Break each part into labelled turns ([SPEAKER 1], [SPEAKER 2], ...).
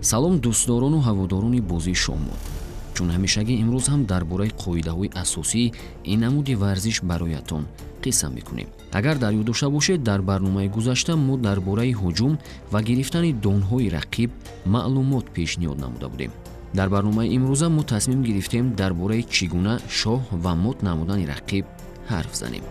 [SPEAKER 1] Салом, дӯстдорону ҳаводорони бозии шоҳмот. Чун ҳамешагӣ, имрӯз ҳам дар бораи қоидаҳои асосии ин намуди варзиш бароятон қисса мекунем. Агар дар ёд дошта бошед, дар барномаи гузашта мо дар бораи ҳуҷум ва гирифтани донҳои рақиб маълумот пешниҳод намуда будем. Дар барномаи имрӯза мо тасмим гирифтем дар бораи чӣ гуна шоҳ ва мот намудани рақиб ҳарф занем.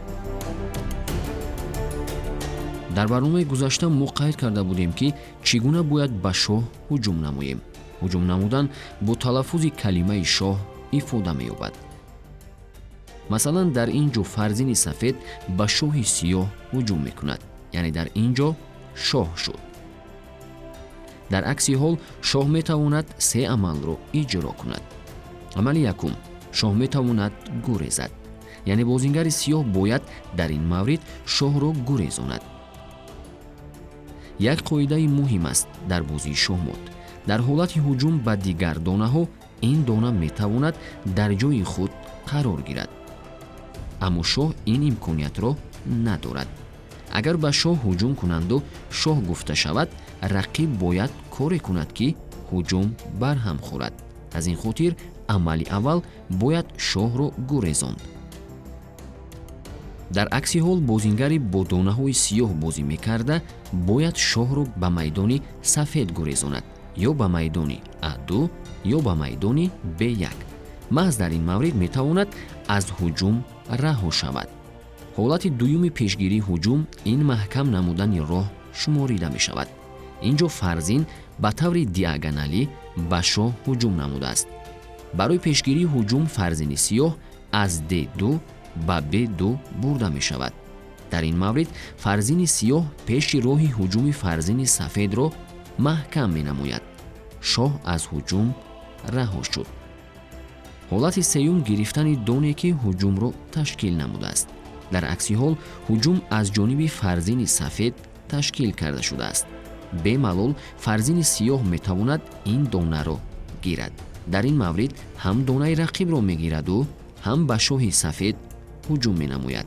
[SPEAKER 1] Дар барномаи гузашта мо қайд карда будем, ки чӣ гуна бояд ба шоҳ ҳуҷум намоем. Ҳуҷум намудан бо талаффузи калимаи шоҳ ифода меёбад. Масалан, дар ин ҷо фарзини сафед ба шоҳи сиёҳ ҳуҷум мекунад, яъне дар ин ҷо шоҳ шуд. Дар акси ҳол шоҳ метавонад се амалро иҷро кунад. Амали якум: шоҳ метавонад гурезад, яъне бозингари сиёҳ бояд дар ин маврид шоҳро гурезонад. Як қоидаи муҳим аст дар бозии шоҳмот: дар ҳолати ҳуҷум ба дигар донаҳо ин дона метавонад дар ҷои худ қарор гирад, аммо шоҳ ин имкониятро надорад. Агар ба шоҳ ҳуҷум кунанду шоҳ гуфта шавад, рақиб бояд коре кунад, ки ҳуҷум барҳам хӯрад. Аз ин хотир амали аввал бояд шоҳро гурезонд. Дар акси ҳол бозингари бо донаҳои сиёҳ бозӣ мекарда бояд шоҳро ба майдони сафед гурезонад, ё ба майдони А2, ё ба майдони Б1. Маҳз дар ин маврид метавонад аз ҳуҷум раҳо шавад. Ҳолати дуюми пешгирии ҳуҷум ин маҳкам намудани роҳ шуморида мешавад. Ин ҷо фарзин ба таври диагоналӣ ба шоҳ ҳуҷум намудааст. Барои пешгирии ҳуҷум фарзини сиёҳ аз D2 ба B2 бурда мешавад. Дар ин маврид фарзини сиёҳ пеши роҳи ҳуҷуми фарзини сафедро маҳкам менамояд. Шоҳ аз ҳуҷум раҳо шуд. Ҳолати сеюм гирифтани доне, ки ҳуҷумро ташкил намудааст. Дар акси ҳол ҳуҷум аз ҷониби фарзини сафед ташкил карда шудааст. Бемалол фарзини сиёҳ метавонад ин донаро гирад. Дар ин маврид ҳам донаи рақибро мегираду, ҳам ба шоҳи сафед ҳуҷум менамояд.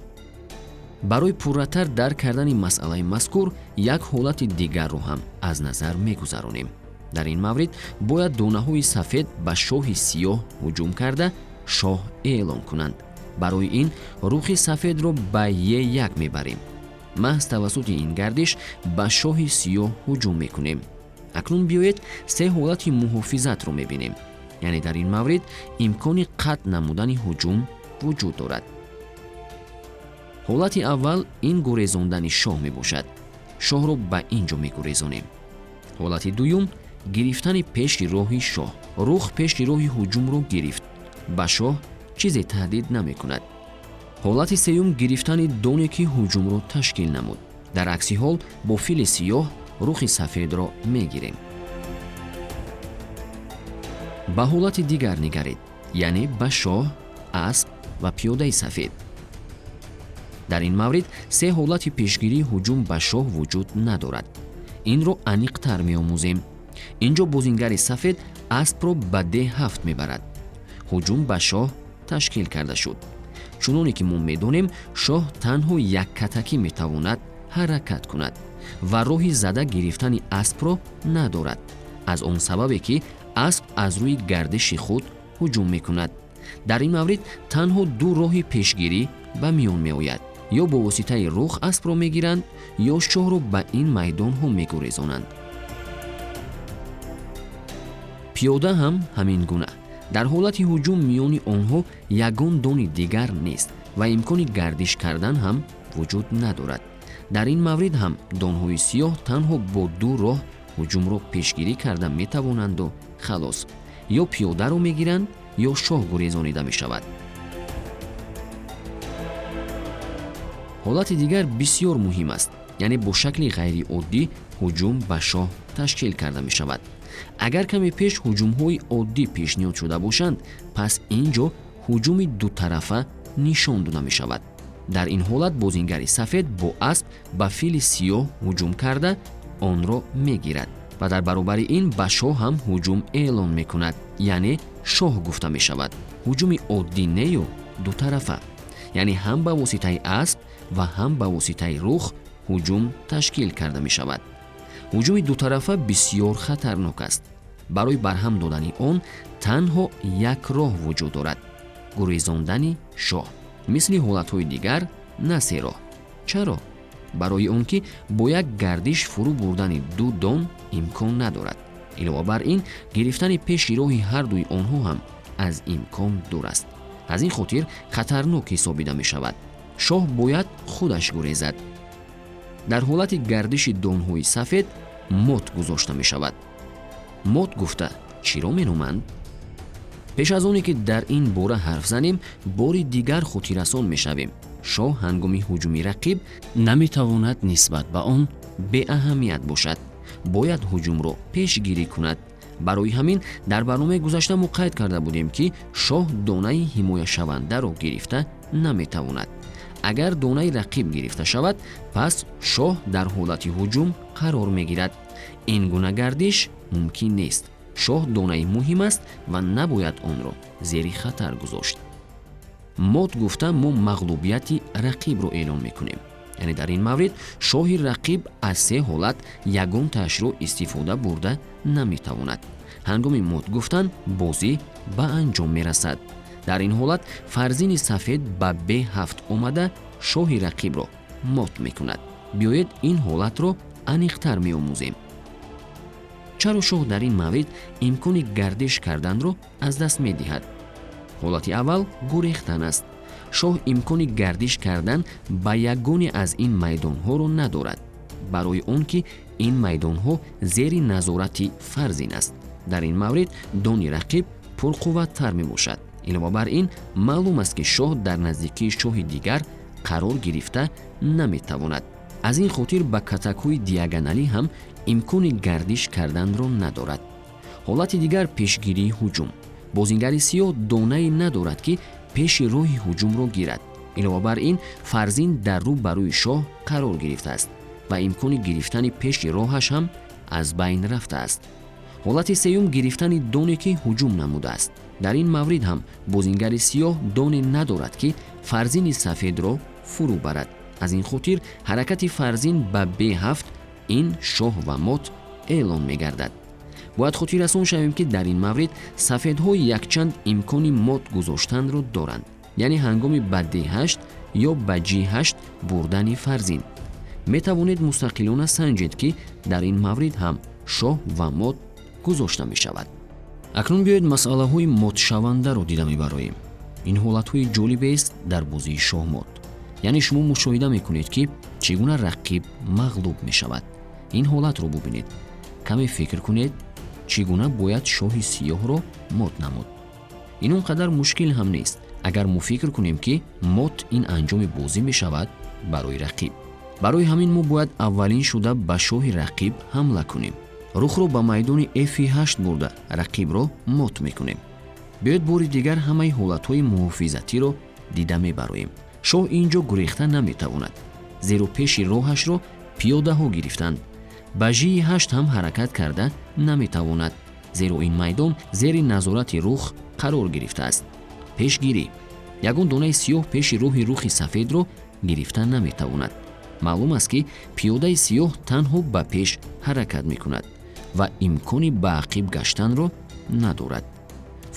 [SPEAKER 1] Барои пурратар дарк кардани масъалаи мазкур як ҳолати дигарро ҳам аз назар мегузаронем. Дар ин маврид бояд донаҳои сафед ба шоҳи сиёҳ ҳуҷум карда, шоҳ эълон кунанд. Барои ин рухи сафедро ба Е1 мебарем. Маҳз тавассути ин гардиш ба шоҳи сиёҳ ҳуҷум мекунем. Акнун биёед, се ҳолати муҳофизатро мебинем, яъне дар ин маврид имкони қатъ намудани ҳуҷум вуҷуд дорад. Ҳолати аввал ин гурезондани шоҳ мебошад. Шоҳро ба ин ҷо мегурезонем. Ҳолати дуюм гирифтани пеши роҳи шоҳ. Рух пеши роҳи ҳуҷумро гирифт, ба шоҳ чизе таҳдид намекунад. Ҳолати сеюм гирифтани доне, ки ҳуҷумро ташкил намуд. Дар акси ҳол бо фили сиёҳ рухи сафедро мегирем. Ба ҳолати дигар нигаред, яъне ба шоҳ, асп ва пиёдаи сафед. Дар ин маврид се ҳолати пешгирии ҳуҷум ба шоҳ вуҷуд надорад. Инро аниқтар меомӯзем. Ин ҷо бозингари сафед аспро ба D7 мебарад. Ҳуҷум ба шоҳ ташкил карда шуд. Чуноне ки мо медонем, шоҳ танҳо яккатакӣ метавонад ҳаракат кунад ва роҳи зада гирифтани аспро надорад, аз он сабабе ки асп аз рӯи гардиши худ ҳуҷум мекунад. Дар ин маврид танҳо ду роҳи пешгирӣ ба миён меояд: ё бо воситаи рух аспро мегиранд, ё шоҳро ба ин майдонҳо мегурезонанд. Пиёда ҳам ҳамин гуна. Дар ҳолати ҳуҷум миёни онҳо ягон дони дигар нест ва имкони гардиш кардан ҳам вуҷуд надорад. Дар ин маврид ҳам донҳои сиёҳ танҳо бо ду роҳ ҳуҷумро пешгирӣ карда метавонанду халос: ё пиёдаро мегиранд, ё шоҳ гурезонида мешавад. Ҳолати дигар бисёр муҳим аст, яъне бо шакли ғайриоддӣ ҳуҷум ба шоҳ ташкил карда мешавад. Агар каме пеш ҳуҷумҳои оддӣ пешниҳод шуда бошанд, пас ин ҷо ҳуҷуми дутарафа нишон дода мешавад. Дар ин ҳолат бозингари сафед бо асп ба фили сиёҳ ҳуҷум карда, онро мегирад ва дар баробари ин ба шоҳ ҳам ҳуҷум эълон мекунад, яъне шоҳ гуфта мешавад. Ҳуҷуми оддӣ нею дутарафа, яъне ҳам ба воситаи асп ва ҳам ба воситаи рух ҳуҷум ташкил карда мешавад. Ҳуҷуми дутарафа бисёр хатарнок аст. Барои барҳам додани он танҳо як роҳ вуҷуд дорад: гурезондани шоҳ. Мисли ҳолатҳои дигар, на се роҳ. Чаро? Барои он ки бо як гардиш фурӯ бурдани ду дон имкон надорад. Илова бар ин, гирифтани пеши роҳи ҳардуи онҳо ҳам аз имкон дур аст. Аз ин хотир хатарнок ҳисобида мешавад. Шоҳ бояд худаш гурезад. Дар ҳолати гардиши донҳои сафед мот гузошта мешавад. Мот гуфта чиро меноманд? Пеш аз оне ки дар ин бора ҳарф занем, бори дигар хотиррасон мешавем. Шоҳ ҳангоми ҳуҷуми рақиб наметавонад нисбат ба он беаҳамият бошад. Бояд ҳуҷумро пешгирӣ кунад. Барои ҳамин дар барномаи гузашта мо қайд карда будем, ки шоҳ донаи ҳимояшавандаро гирифта наметавонад. Агар донаи рақиб гирифта шавад, пас шоҳ дар ҳолати ҳуҷум қарор мегирад. Ин гуна гардиш мумкин нест. Шоҳ донаи муҳим аст ва набояд онро зери хатар гузошт. Мот гуфта мо мағлубияти рақибро эълон мекунем. Яъне дар ин маврид шоҳи рақиб аз се ҳолат ягонтаашро истифода бурда наметавонад. Ҳангоми мот гуфтан бозӣ ба анҷом мерасад. Дар ин ҳолат фарзини сафед ба Б7 омада шоҳи рақибро мот мекунад. Биёед ин ҳолатро аниқтар меомӯзем. Чаро шоҳ дар ин маврид имкони гардиш карданро аз даст медиҳад? Ҳолати аввал гурехтан аст. Шоҳ имкони гардиш кардан ба ягоне аз ин майдонҳоро надорад, барои он ки ин майдонҳо зери назорати фарзин аст. Дар ин маврид дони рақиб пурқувваттар мебошад. Илова бар ин, маълум аст, ки шоҳ дар наздикии шоҳи дигар қарор гирифта наметавонад. Аз ин хотир ба катакҳои диагоналӣ ҳам имкони гардиш карданро надорад. Ҳолати дигар пешгирии ҳуҷум. Бозингари сиёҳ донае надорад, ки пеши роҳи ҳуҷумро гирад. Илова бар ин, фарзин дар рӯ ба рӯи шоҳ қарор гирифтааст ва имкони гирифтани пеши роҳаш ҳам аз байн рафтааст. Ҳолати сеюм гирифтани доне, ки ҳуҷум намудааст. Дар ин маврид ҳам бозингари сиёҳ доне надорад, ки фарзини сафедро фурӯ барад. Аз ин хотир ҳаракати фарзин ба Б7 ин шоҳ ва мот эълон мегардад. Бояд хотиррасон шавем, ки дар ин маврид сафедҳо якчанд имкони мот гузоштанро доранд, яъне ҳангоми ба Д8 ё ба Ҷ8 бурдани фарзин. Метавонед мустақилона санҷед, ки дар ин маврид ҳам шоҳ ва мот гузошта мешавад. Акнун биёед масъалаҳои мотшавандаро дида мебароем. Ин ҳолатҳои ҷолибест дар бозии шоҳмот. Яъне шумо мушоҳида мекунед, ки чӣ гуна рақиб мағлуб мешавад. Ин ҳолатро бубинед. Каме фикр кунед, чӣ гуна бояд шоҳи сиёҳро мот намуд. Ин он қадар мушкил ҳам нест, агар мо фикр кунем, ки мот ин анҷоми бозӣ мешавад барои рақиб. Барои ҳамин мо бояд аввалин шуда ба шоҳи рақиб ҳамла кунем. Рухро ба майдони F8 бурда рақибро мот мекунем. Биёед бори дигар ҳамаи ҳолатҳои муҳофизатиро дида мебароем. Шоҳ ин ҷо гурехта наметавонад, зеро пеши роҳашро пиёдаҳо гирифтанд. Ба Ж8 ҳам ҳаракат карда наметавонад, зеро ин майдон зери назорати рух қарор гирифтааст. Пешгирӣ. Ягон донаи сиёҳ пеши роҳи рухи сафедро гирифта наметавонад. Маълум аст, ки пиёдаи сиёҳ танҳо ба пеш ҳаракат мекунад ва имкони ба ақиб гаштанро надорад.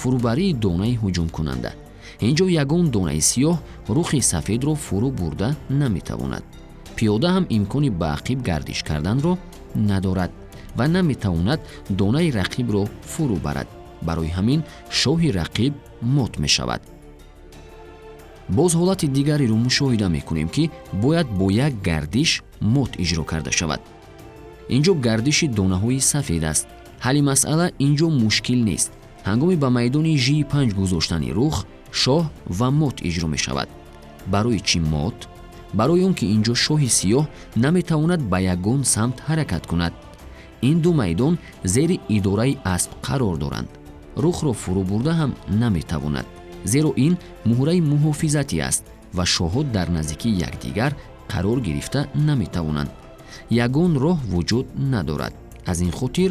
[SPEAKER 1] Фурӯбарии донаи ҳуҷумкунанда. Ин ҷо ягон донаи сиёҳ рухи сафедро фурӯ бурда наметавонад. Пиёда ҳам имкони ба ақиб гардиш карданро надорад ва наметавонад донаи рақибро фурӯ барад. Барои ҳамин шоҳи рақиб мот мешавад. Боз ҳолати дигареро мушоҳида мекунем, ки бояд бо як гардиш мот иҷро карда шавад. Ин ҷо гардиши донаҳои сафед аст. Ҳалли масъала ин ҷо мушкил нест. Ҳангоми ба майдони Ж5 гузоштани рух, шоҳ ва мот иҷро мешавад. Барои чӣ мот? Барои он ки ин ҷо шоҳи сиёҳ наметавонад ба ягон самт ҳаракат кунад. Ин ду майдон зери идораи асп қарор доранд. Рухро фурӯ бурда ҳам наметавонад, зеро ин муҳраи муҳофизатӣ аст ва шоҳҳо дар наздикии якдигар қарор гирифта наметавонанд. Ягон роҳ вуҷуд надорад. Аз ин хотир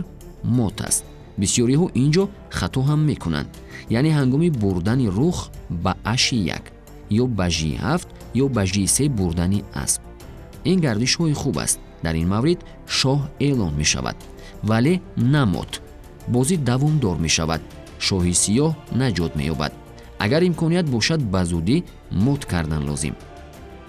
[SPEAKER 1] мот аст. Бисёриҳо ин ҷо хато ҳам мекунанд, яъне ҳангоми бурдани рух ба H1 ё ба Ж7 ё ба Ж3 бурдани асп. Ин гардишҳои хуб аст. Дар ин маврид шоҳ эълон мешавад, вале на мот. Бозӣ давомдор мешавад, шоҳи сиёҳ наҷот меёбад. Агар имконият бошад, ба зудӣ мот кардан лозим.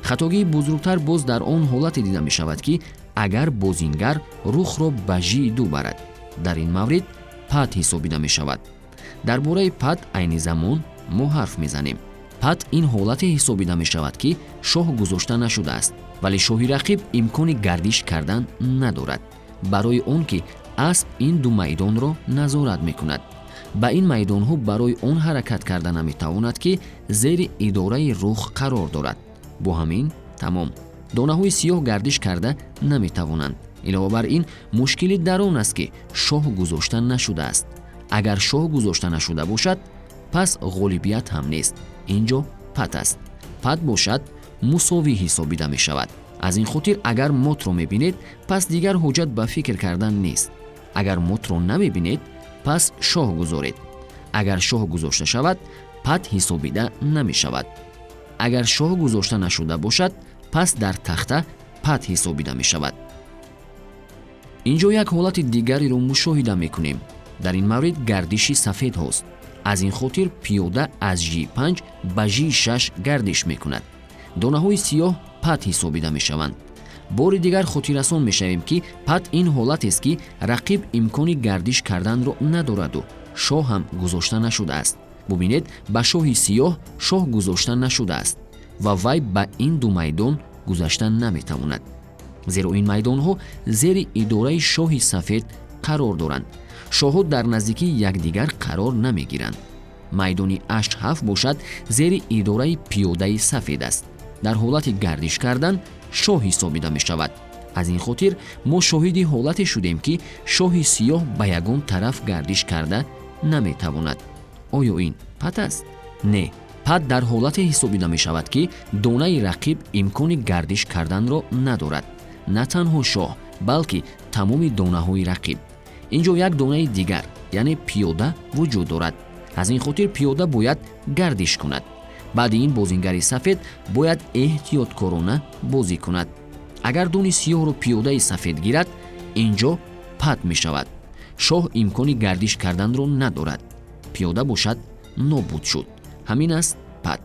[SPEAKER 1] Хатогии бузургтар боз дар он ҳолате дида мешавад, ки агар бозингар рухро ба Ж2 барад. Дар ин маврид пат ҳисобида мешавад. Дар бораи пат айни замон мо ҳарф мезанем. Пат ин ҳолате ҳисобида мешавад, ки шоҳ гузошта нашудааст, вале шоҳи рақиб имкони гардиш кардан надорад, барои он ки асп ин ду майдонро назорат мекунад. Ба ин майдонҳо барои он ҳаракат карда наметавонад, ки зери идораи рух қарор дорад. Бо ҳамин тамом, донаҳои сиёҳ гардиш карда наметавонанд. Илова бар ин, мушкилӣ дар он аст, ки шоҳ гузошта нашудааст. Агар шоҳ гузошта нашуда бошад, пас ғолибият ҳам нест. Ин ҷо пат аст. Пат бошад, мусовӣ ҳисобида мешавад. Аз ин хотир, агар мотро мебинед, пас дигар ҳоҷат ба фикр кардан нест. Агар мотро намебинед, пас шоҳ гузоред. Агар шоҳ гузошта шавад, пат ҳисобида намешавад. Агар шоҳ гузошта нашуда бошад, пас дар тахта пат ҳисобида мешавад. Ин ҷо як ҳолати дигареро мушоҳида мекунем. Дар ин маврид гардиши сафедҳост. Аз ин хотир пиёда аз Ж5 ба Ж6 гардиш мекунад. Донаҳои сиёҳ пат ҳисобида мешаванд. Бори дигар хотиррасон мешавем, ки пат ин ҳолатест, ки рақиб имкони гардиш карданро надораду шоҳ ҳам гузошта нашудааст. Бубинед, ба шоҳи сиёҳ шоҳ гузошта нашудааст ва вай ба ин ду майдон гузашта наметавонад, зеро ин майдонҳо зери идораи шоҳи сафед қарор доранд. Шоҳҳо дар наздикии якдигар қарор намегиранд. Майдони H7 бошад, зери идораи пиёдаи сафед аст. Дар ҳолати гардиш кардан шоҳ ҳисобида мешавад. Аз ин хотир мо шоҳиди ҳолате шудем, ки шоҳи сиёҳ ба ягон тараф гардиш карда наметавонад. Оё ин пат аст? Не, пат дар ҳолате ҳисобида мешавад, ки донаи рақиб имкони гардиш карданро надорад. На танҳо шоҳ, балки тамоми донаҳои рақиб. Ин ҷо як донаи дигар, яъне пиёда, вуҷуд дорад. Аз ин хотир пиёда бояд гардиш кунад. Баъди ин бозингари сафед бояд эҳтиёткорона бозӣ кунад. Агар дони сиёҳро пиёдаи сафед гирад, ин ҷо пат мешавад. Шоҳ имкони гардиш карданро надорад, пиёда бошад, нобуд шуд. Ҳамин аст пат.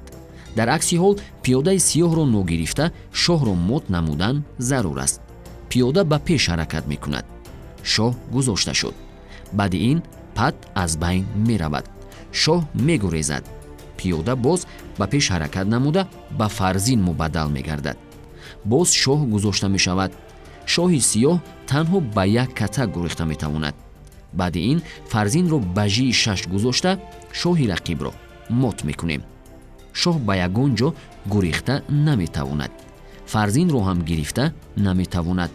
[SPEAKER 1] Дар акси ҳол пиёдаи сиёҳро ногирифта, шоҳро мот намудан зарур аст. Пиёда ба пеш ҳаракат мекунад, шоҳ гузошта шуд. Баъди ин пат аз байн меравад, шоҳ мегурезад. Пиёда боз ба пеш ҳаракат намуда, ба фарзин мубаддал мегардад. Боз шоҳ гузошта мешавад. Шоҳи сиёҳ танҳо ба як ката гурехта метавонад. Баъди ин фарзинро ба Ж6 гузошта, шоҳи рақибро мот мекунем. Шоҳ ба ягон ҷо гурехта наметавонад, фарзинро ҳам гирифта наметавонад,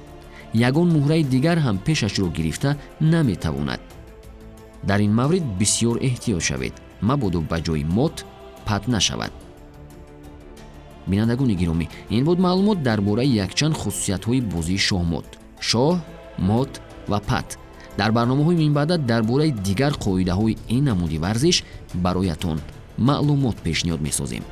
[SPEAKER 1] ягон муҳраи дигар ҳам пешашро гирифта наметавонад. Дар ин маврид бисёр эҳтиёт шавед, мабодо ба ҷои мот пат нашавад. Бинандагони гиромӣ, ин буд маълумот дар бораи якчанд хусусиятҳои бозии шоҳмот: шоҳ, мот ва пат. Дар барномаҳои минбаъда дар бораи дигар қоидаҳои ин намуди варзиш бароятон маълумот пешниҳод месозем.